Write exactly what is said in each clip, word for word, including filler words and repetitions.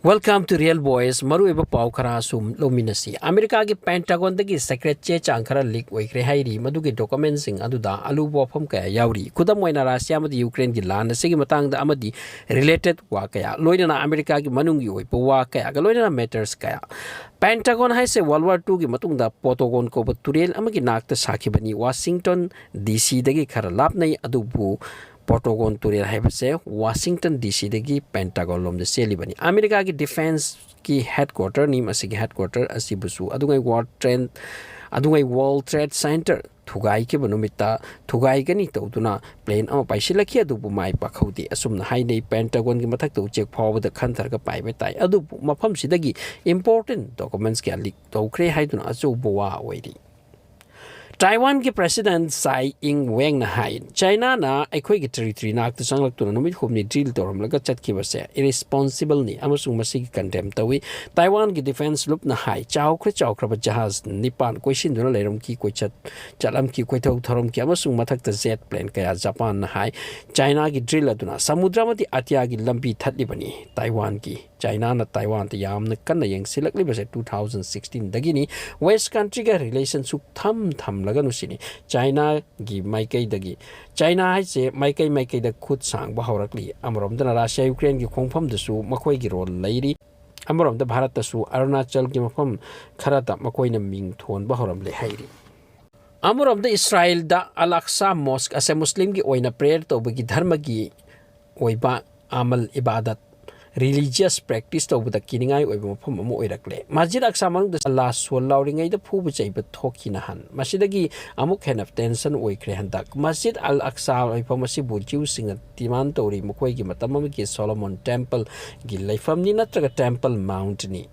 Welcome to Real Voice꯫ ꯃꯔꯨꯑꯣꯏꯕ ꯄꯥꯎ ꯈꯔ ꯁꯨꯝ ꯂꯧꯃꯤꯟꯅꯁꯤ꯫ ꯑꯃꯦꯔꯤꯀꯥꯒꯤ ꯄꯦꯟꯇꯥꯒꯣꯟꯗꯒꯤ ꯁꯦꯀ꯭ꯔꯦꯠ ꯆꯦ ꯆꯥꯡ ꯈꯔ ꯂꯤꯛ ꯑꯣꯏꯈ꯭ꯔꯦ ꯍꯥꯏꯔꯤ꯫ ꯃꯗꯨꯒꯤ ꯗꯣꯀꯨꯃꯦꯟꯁꯤꯡ ꯑꯗꯨꯗ ꯑꯂꯨꯕ ꯋꯥꯐꯝ ꯀꯌꯥ ꯌꯥꯎꯔꯤ꯫ ꯈꯨꯗꯝ ꯑꯣꯏꯅ, ꯔꯁꯤꯌꯥ ꯑꯃꯗꯤ ꯌꯨꯀ꯭ꯔꯦꯟꯒꯤ ꯂꯥꯟ ꯑꯁꯤꯒꯤ ꯃꯇꯥꯡꯗ ꯑꯃꯗꯤ ꯔꯤꯂꯦꯇꯦꯗ ꯋꯥ ꯀꯌꯥ, ꯂꯣꯏꯅꯅ ꯑꯃꯦꯔꯤꯀꯥꯒꯤ ꯃꯅꯨꯡꯒꯤ ꯑꯣꯏꯕ ꯋꯥ ꯀꯌꯥꯒ ꯂꯣꯏꯅꯅ ꯃꯦꯇꯔꯁ ꯀꯌꯥ꯫ ꯄꯦꯟꯇꯥꯒꯣꯟ ꯍꯥꯏꯁꯦ World War Two ꯒꯤ ꯃꯇꯨꯡꯗ ꯄꯣꯇꯣꯒꯣꯟ ꯀꯧꯕ ꯇꯨꯔꯦꯜ ꯑꯃꯒꯤ ꯅꯥꯛꯇ ꯁꯥꯈꯤꯕꯅꯤ꯫ ꯋꯥꯁꯤꯡꯇꯟ ꯗꯤ ꯁꯤꯗꯒꯤ ꯈꯔ ꯂꯥꯞꯅꯩ, ꯑꯗꯨꯕꯨ ꯄꯣꯇꯣꯒꯣꯟ ꯇꯨꯔꯦꯜ ꯍꯥꯏꯕꯁꯦ ꯋꯥꯁꯤꯡꯇꯟ ꯗꯤ ꯁꯤꯗꯒꯤ ꯄꯦꯟꯇꯥꯒꯣꯟ ꯂꯣꯝꯗ ꯆꯦꯜꯂꯤꯕꯅꯤ꯫ ꯑꯃꯦꯔꯤꯀꯥꯒꯤ ꯗꯤꯐꯦꯟꯁꯀꯤ ꯍꯦꯗꯀ꯭ꯋꯥꯇꯔꯅꯤ꯫ ꯃꯁꯤꯒꯤ ꯍꯦꯗꯀ꯭ꯋꯥꯇꯔ ꯑꯁꯤꯕꯨꯁꯨ ꯑꯗꯨꯉꯩ ꯋꯥꯔꯜ ꯇ꯭ꯔꯦꯟ ꯑꯗꯨꯉꯩ ꯋꯥꯔꯜ ꯇ꯭ꯔꯦꯗ ꯁꯦꯟꯇꯔ ꯊꯨꯒꯥꯏꯈꯤꯕ ꯅꯨꯃꯤꯠꯇ ꯊꯨꯒꯥꯏꯒꯅꯤ ꯇꯧꯗꯨꯅ ꯄ꯭ꯂꯦꯟ ꯑꯃ ꯄꯥꯏꯁꯤꯜꯂꯛꯈꯤ, ꯑꯗꯨꯕꯨ ꯃꯥꯏ ꯄꯥꯛꯍꯧꯗꯦ꯫ ꯑꯁꯨꯝꯅ ꯍꯥꯏꯅꯩ, ꯄꯦꯟꯇꯥꯒꯣꯟꯒꯤ ꯃꯊꯛꯇ ꯎꯆꯦꯛ ꯐꯥꯎꯕꯗ ꯈꯟꯊꯔꯒ ꯄꯥꯏꯕ ꯇꯥꯏ, ꯑꯗꯨꯕꯨ ꯃꯐꯝꯁꯤꯗꯒꯤ ꯏꯝꯄꯣꯔꯇꯦꯟ ꯗꯣꯀꯨꯃꯦꯟꯁ ꯀꯌꯥ ꯂꯤꯛ ꯇꯧꯈ꯭ꯔꯦ ꯍꯥꯏꯗꯨꯅ ꯑꯆꯧꯕ ꯋꯥ ꯑꯣꯏꯔꯤ꯫ ꯇꯥꯏꯋꯥꯟꯒꯤ ꯄ꯭ꯔꯦꯁꯤꯗꯦꯟꯠ ꯁꯥꯏ ꯏꯪ ꯋꯦꯡꯅ ꯍꯥꯏ, ꯆꯥꯏꯅꯥꯅ ꯑꯩꯈꯣꯏꯒꯤ ꯇꯦꯔꯤꯇꯣꯔꯤ ꯅꯥꯛꯇ ꯆꯪꯂꯛꯇꯨꯅ ꯅꯨꯃꯤꯠ ꯍꯨꯝꯅꯤ ꯗ꯭ꯔꯤꯜ ꯇꯧꯔꯝꯂꯒ ꯆꯠꯈꯤꯕꯁꯦ ꯏꯔꯦꯁꯄꯣꯟꯁꯤꯕꯜꯅꯤ ꯑꯃꯁꯨꯡ ꯃꯁꯤꯒꯤ ꯀꯟꯗꯦꯝ ꯇꯧꯏ꯫ ꯇꯥꯏꯋꯥꯟꯒꯤ ꯗꯤꯐꯦꯟꯁ ꯂꯨꯞꯅ ꯍꯥꯏ, ꯆꯥꯎꯈ꯭ꯔ ꯆꯥꯎꯈ꯭ꯔꯕ ꯖꯍꯥꯖ ꯅꯤꯄꯥꯟ ꯀꯣꯏꯁꯤꯟꯗꯨꯅ ꯂꯩꯔꯝꯈꯤ, ꯀꯣꯏꯆꯠ ꯆꯠꯂꯝꯈꯤ, ꯀꯣꯏꯊꯧ ꯊꯧꯔꯝꯈꯤ ꯑꯃꯁꯨꯡ ꯃꯊꯛꯇ ꯖꯦꯠ ꯄ꯭ꯂꯦꯟ ꯀꯌꯥ꯫ ꯖꯄꯥꯟꯅ ꯍꯥꯏ, ꯆꯥꯏꯅꯥꯒꯤ ꯗ꯭ꯔꯤꯜ ꯑꯗꯨꯅ ꯁꯃꯨꯗ꯭ꯔ ꯑꯃꯗꯤ ꯑꯇꯤꯌꯥꯒꯤ ꯂꯝꯕꯤ ꯊꯠꯂꯤꯕꯅꯤ꯫ ꯇꯥꯏꯋꯥꯟꯒꯤ ꯆꯥꯏꯅꯥꯅ ꯇꯥꯏꯋꯥꯟꯗ ꯌꯥꯝꯅ ꯀꯟꯅ ꯌꯦꯡꯁꯤꯜꯂꯛꯂꯤꯕꯁꯦ two thousand sixteen ꯗꯒꯤꯅꯤ꯫ ꯋꯦꯁ ꯀꯟꯇ꯭ꯔꯤꯒ ꯔꯤꯂꯦꯁꯟ ꯁꯨꯛ ꯊꯝ ꯊꯝꯂꯒꯅꯨ ꯁꯤꯅꯤ꯫ ꯆꯥꯏꯅꯥꯒꯤ ꯃꯥꯏꯀꯩꯗꯒꯤ, ꯆꯥꯏꯅꯥ ꯍꯥꯏꯁꯦ ꯃꯥꯏꯀꯩ ꯃꯥꯏꯀꯩꯗ ꯈꯨꯠ ꯁꯥꯡꯕ ꯍꯧꯔꯛꯂꯤ꯫ ꯑꯃꯔꯣꯝꯗꯅ ꯔꯁꯤꯌꯥ ꯌꯨꯀ꯭ꯔꯦꯟꯒꯤ ꯈꯣꯡꯐꯝꯗꯁꯨ ꯃꯈꯣꯏꯒꯤ ꯔꯣꯜ ꯂꯩꯔꯤ꯫ ꯑꯃꯔꯣꯝꯗ ꯚꯥꯔꯠꯇꯁꯨ ꯑꯔꯨꯅꯥꯆꯜꯒꯤ ꯃꯐꯝ ꯈꯔꯗ ꯃꯈꯣꯏꯅ ꯃꯤꯡ ꯊꯣꯟꯕ ꯍꯧꯔꯝꯂꯦ ꯍꯥꯏꯔꯤ꯫ ꯑꯃꯔꯣꯝꯗ ꯏꯁꯔꯥꯏꯜꯗ ꯑꯜ ꯑꯛꯁꯥ ꯃꯣꯁꯛ ꯑꯁꯦ ꯃꯨꯁꯂꯤꯝꯒꯤ ꯑꯣꯏꯅ ꯄ꯭ꯔꯦꯌꯔ ꯇꯧꯕꯒꯤ ꯙꯔꯃꯒꯤ ꯑꯣꯏꯕ ꯑꯃꯜ ꯏꯕꯥꯗꯠ, ꯔꯤꯂꯤꯖꯤꯌꯁ ꯄ꯭ꯔꯦꯛꯇꯤꯁ ꯇꯧꯕꯗ ꯀꯤꯅꯤꯡꯉꯥꯏ ꯑꯣꯏꯕ ꯃꯐꯝ ꯑꯃ ꯑꯣꯏꯔꯛꯂꯦ꯫ ꯃꯁꯖꯤꯗ ꯑꯛꯁꯥ ꯃꯅꯨꯡꯗ ꯑꯜꯂꯥ ꯁꯣꯜ ꯂꯥꯎꯔꯤꯉꯩꯗ ꯐꯨꯕ ꯆꯩꯕ ꯊꯣꯛꯈꯤ ꯅꯍꯥꯟ꯫ ꯃꯁꯤꯗꯒꯤ ꯑꯃꯨꯛ ꯍꯦꯟꯅ ꯇꯦꯟꯁꯟ ꯑꯣꯏꯈ꯭ꯔꯦ ꯍꯟꯗꯛ꯫ ꯃꯁꯖꯤꯗ ꯑꯜ ꯑꯛꯁꯥ ꯂꯩꯐꯝ ꯑꯁꯤꯕꯨ ꯖ꯭ꯌꯨꯁꯤꯡꯅ ꯗꯤꯃꯥꯟ ꯇꯧꯔꯤ, ꯃꯈꯣꯏꯒꯤ ꯃꯇꯝ ꯑꯃꯒꯤ ꯁꯣꯂꯣꯃꯣꯟ ꯇꯦꯝꯄꯜꯒꯤ ꯂꯩꯐꯝꯅꯤ ꯅꯠꯇ꯭ꯔꯒ ꯇꯦꯝꯄꯜ ꯃꯥꯎꯟꯠꯅꯤ꯫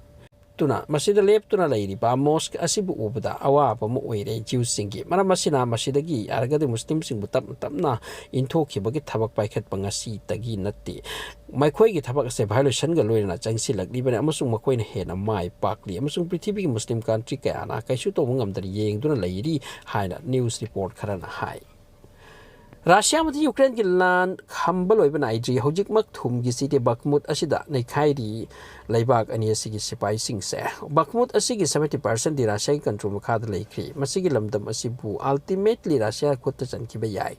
ꯇꯨꯅ ꯃꯁꯤꯗ ꯂꯦꯞꯇꯨꯅ ꯂꯩꯔꯤꯕ ꯃꯣꯁꯛ ꯑꯁꯤꯕꯨ ꯎꯕꯗ ꯑꯋꯥꯕ ꯑꯃ ꯑꯣꯏꯔꯦ ꯖ꯭ꯌꯨꯁꯁꯤꯡꯒꯤ꯫ ꯃꯔꯝ ꯑꯁꯤꯅ ꯃꯁꯤꯗꯒꯤ ꯌꯥꯔꯒꯗꯤ ꯃꯨꯁꯂꯤꯝꯁꯤꯡꯕꯨ ꯇꯞꯅ ꯇꯞꯅ ꯏꯟꯊꯣꯛꯈꯤꯕꯒꯤ ꯊꯕꯛ ꯄꯥꯏꯈꯠꯄ ꯉꯁꯤꯗꯒꯤ ꯅꯠꯇꯦ꯫ ꯃꯈꯣꯏꯒꯤ ꯊꯕꯛ ꯑꯁꯦ ꯚꯥꯏꯑꯣꯂꯦꯁꯟꯒ ꯂꯣꯏꯅꯅ ꯆꯪꯁꯤꯜꯂꯛꯂꯤꯕꯅꯤ ꯑꯃꯁꯨꯡ ꯃꯈꯣꯏꯅ ꯍꯦꯟꯅ ꯃꯥꯏ ꯄꯥꯛꯂꯤ ꯑꯃꯁꯨꯡ ꯄ꯭ꯔꯤꯊꯤꯕꯤꯒꯤ ꯃꯨꯁꯂꯤꯝ ꯀꯟꯇ꯭ꯔꯤ ꯀꯌꯥꯅ ꯀꯩꯁꯨ ꯇꯧꯕ ꯉꯝꯗꯅ ꯌꯦꯡꯗꯨꯅ ꯂꯩꯔꯤ ꯍꯥꯏꯅ ꯅ꯭ꯌꯨꯁ ꯔꯤꯄꯣꯔꯠ ꯈꯔꯅ ꯍꯥꯏ꯫ ꯔꯥꯁꯤꯌꯥ ꯑꯃꯗꯤ ꯌꯨꯀ꯭ꯔꯦꯟꯒꯤ ꯂꯥꯟ ꯈꯝꯕ ꯂꯣꯏꯕ ꯅꯥꯏꯗ꯭ꯔꯤ꯫ ꯍꯧꯖꯤꯛꯃꯛ ꯊꯨꯝꯒꯤ ꯆꯤꯇꯤ ꯕꯥꯈꯃꯨꯠ ꯑꯁꯤꯗ ꯅꯩꯈꯥꯏꯔꯤ꯫ ꯂꯩꯕꯥꯛ ꯑꯅꯤ ꯑꯁꯤꯒꯤ ꯁꯤꯐꯥꯏꯁꯤꯡꯁꯦ, ꯕꯥꯈꯃꯨꯠ ꯑꯁꯤꯒꯤ seventy percent ꯗꯤ ꯔꯥꯁꯤꯌꯥꯒꯤ control ꯃꯈꯥꯗ ꯂꯩꯈ꯭ꯔꯤ꯫ ꯃꯁꯤꯒꯤ ꯂꯝꯗꯝ ꯑꯁꯤꯕꯨ ultimately ꯔꯥꯁꯤꯌꯥ ꯈꯨꯠꯇ ꯆꯟꯈꯤꯕ ꯌꯥꯏ꯫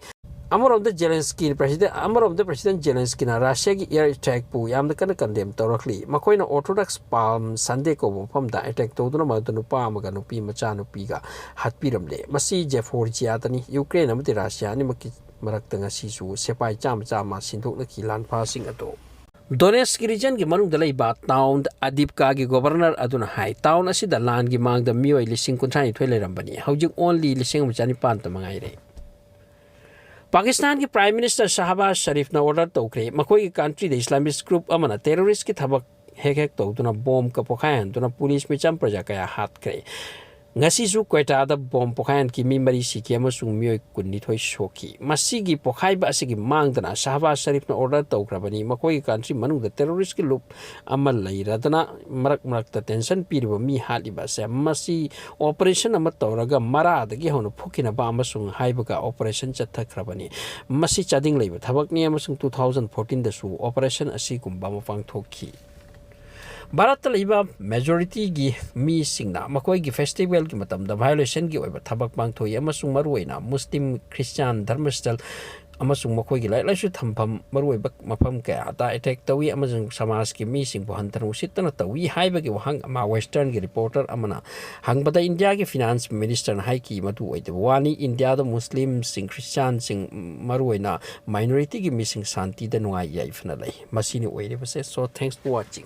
ꯑꯃꯔꯣꯝꯗ ꯖꯦꯂꯦꯟꯁꯀꯤ president, ꯑꯃꯔꯣꯝꯗ President ꯖꯦꯂꯦꯟꯁꯀꯤꯅ ꯔꯥꯁꯤꯌꯥꯒꯤ air attack ꯄꯨ ꯌꯥꯝꯅ ꯀꯟꯅ condemn ꯇꯧꯔꯛꯂꯤ꯫ ꯃꯈꯣꯏꯅ Orthodox Palm Sunday ꯀꯧꯕ ꯃꯐꯝꯗ attack ꯇꯧꯗꯨꯅ ꯃꯗꯨꯗ ꯅꯨꯄꯥ ꯑꯃꯒ ꯅꯨꯄꯤ ꯃꯆꯥ ꯅꯨꯄꯤꯒ ꯍꯥꯠꯄꯤꯔꯝꯂꯦ꯫ ꯃꯁꯤ ꯖꯦꯐꯣꯔꯖꯤꯌꯥꯗꯅꯤ꯫ ꯌꯨꯀ꯭ꯔꯦꯟ ꯑꯃꯗꯤ ꯔꯥꯁꯤꯌꯥ ꯑꯅꯤꯃꯛꯀꯤ ꯃꯔꯛꯇ ꯉꯁꯤꯁꯨ ꯁꯤꯐꯥꯏ ꯆꯥꯝꯃ ꯆꯥꯝꯃ ꯁꯤꯟꯗꯣꯛꯅꯈꯤ꯫ ꯂꯥꯟꯐꯥꯁꯤꯡ ꯑꯗꯨ Donetsk region ꯒꯤ ꯃꯅꯨꯡꯗ ꯂꯩꯕ town ꯑꯗꯤꯞꯀꯥꯒꯤ governor ꯑꯗꯨꯅ ꯍꯥꯏ, town ꯑꯁꯤꯗ ꯂꯥꯟꯒꯤ ꯃꯥꯡꯗ ꯃꯤꯑꯣꯏ ꯂꯤꯁꯤꯡ ꯀꯨꯟꯊ꯭ꯔꯥ ꯅꯤꯊꯣꯏ ꯂꯩꯔꯝꯕꯅꯤ꯫ ꯍꯧꯖꯤꯛ only ꯂꯤꯁꯤꯡ ꯑꯃ ꯆꯅꯤꯄꯥꯟꯇ ꯃꯉꯥꯏꯔꯦ꯫ ꯄꯥꯀꯤꯁꯇꯥꯟꯒꯤ Prime Minister ꯁꯍꯕꯥꯖ ꯁꯔꯤꯐꯅ order ꯇꯧꯈ꯭ꯔꯦ, ꯃꯈꯣꯏꯒꯤ country ꯗ Islamist group ꯑꯃꯅ terrorist ꯀꯤ ꯊꯕꯛ ꯍꯦꯛ ꯍꯦꯛ ꯇꯧꯗꯨꯅ ꯕꯣꯝꯒ ꯄꯣꯈꯥꯏꯍꯟꯗꯨꯅ ꯄꯨꯂꯤꯁ ꯃꯤꯆꯝ ꯄ꯭ꯔꯖꯥ ꯀꯌꯥ ꯍꯥꯠꯈ꯭ꯔꯦ꯫ ꯉꯁꯤꯁꯨ ꯀ꯭ꯋꯦꯇꯥꯗ ꯕꯣꯝ ꯄꯣꯈꯥꯏꯍꯟꯈꯤ, ꯃꯤ ꯃꯔꯤ ꯁꯤꯈꯤ ꯑꯃꯁꯨꯡ ꯃꯤꯑꯣꯏ ꯀꯨꯟꯅꯤꯊꯣꯏ ꯁꯣꯛꯈꯤ꯫ ꯃꯁꯤꯒꯤ ꯄꯣꯈꯥꯏꯕ ꯑꯁꯤꯒꯤ ꯃꯥꯡꯗꯅ ꯁꯍꯕꯥꯖ ꯁꯔꯤꯐꯅ order ꯇꯧꯈ꯭ꯔꯕꯅꯤ, ꯃꯈꯣꯏꯒꯤ country ꯃꯅꯨꯡꯗ terrorist ꯀꯤ loop ꯑꯃ ꯂꯩꯔꯗꯅ ꯃꯔꯛ ꯃꯔꯛꯇ tension ꯄꯤꯔꯤꯕ ꯃꯤ ꯍꯥꯠꯂꯤꯕ ꯑꯁꯦ꯫ ꯃꯁꯤ operation ꯑꯃ ꯇꯧꯔꯒ ꯃꯔꯥꯗꯒꯤ ꯍꯧꯅ ꯐꯨꯈꯤꯅꯕ ꯑꯃꯁꯨꯡ ꯍꯥꯏꯕꯒ operation ꯆꯠꯊꯈ꯭ꯔꯕꯅꯤ꯫ ꯃꯁꯤ ꯆꯥꯗꯤꯡ ꯂꯩꯕ ꯊꯕꯛꯅꯤ ꯑꯃꯁꯨꯡ two thousand fourteen ꯗꯁꯨ operation ꯑꯁꯤꯒꯨꯝꯕ ꯑꯃ ꯄꯥꯡꯊꯣꯛꯈꯤ꯫ ꯚꯥꯔꯠꯇ ꯂꯩꯕ majority ꯒꯤ ꯃꯤꯁꯤꯡꯅ ꯃꯈꯣꯏꯒꯤ festival ꯒꯤ ꯃꯇꯝꯗ violation ꯒꯤ ꯑꯣꯏꯕ ꯊꯕꯛ ꯄꯥꯡꯊꯣꯛꯏ ꯑꯃꯁꯨꯡ ꯃꯔꯨꯑꯣꯏꯅ ꯃꯨꯁꯂꯤꯝ, ꯈ꯭ꯔꯤꯁꯇꯤꯌꯥꯟ ꯙꯔꯃꯁꯊꯜ ꯑꯃꯁꯨꯡ ꯃꯈꯣꯏꯒꯤ ꯂꯥꯏꯔꯤꯛ ꯂꯥꯏꯁꯨ ꯊꯝꯐꯝ ꯃꯔꯨꯑꯣꯏꯕ ꯃꯐꯝ ꯀꯌꯥꯗ attack ꯇꯧꯏ ꯑꯃꯁꯨꯡ ꯁꯃꯥꯖꯀꯤ ꯃꯤꯁꯤꯡꯕꯨ ꯍꯟꯊꯅ ꯎꯁꯤꯠꯇꯅ ꯇꯧꯏ ꯍꯥꯏꯕꯒꯤ ꯋꯥꯍꯪ ꯑꯃ Western ꯒꯤ reporter ꯑꯃꯅ ꯍꯪꯕꯗ ꯏꯟꯗꯤꯌꯥꯒꯤ finance minister ꯅ ꯍꯥꯏꯈꯤ, "ꯃꯗꯨ ꯑꯣꯏꯗꯕ ꯋꯥꯅꯤ꯫ ꯏꯟꯗꯤꯌꯥꯗ ꯃꯨꯁꯂꯤꯝꯁꯤꯡ, ꯈ꯭ꯔꯤꯁꯇꯤꯌꯥꯟꯁꯤꯡ, ꯃꯔꯨꯑꯣꯏꯅ minority ꯒꯤ ꯃꯤꯁꯤꯡ ꯁꯥꯟꯇꯤꯗ ꯅꯨꯡꯉꯥꯏ ꯌꯥꯏꯐꯅ ꯂꯩ"꯫ ꯃꯁꯤꯅꯤ ꯑꯣꯏꯔꯤꯕꯁꯦ꯫ So, thanks for watching꯫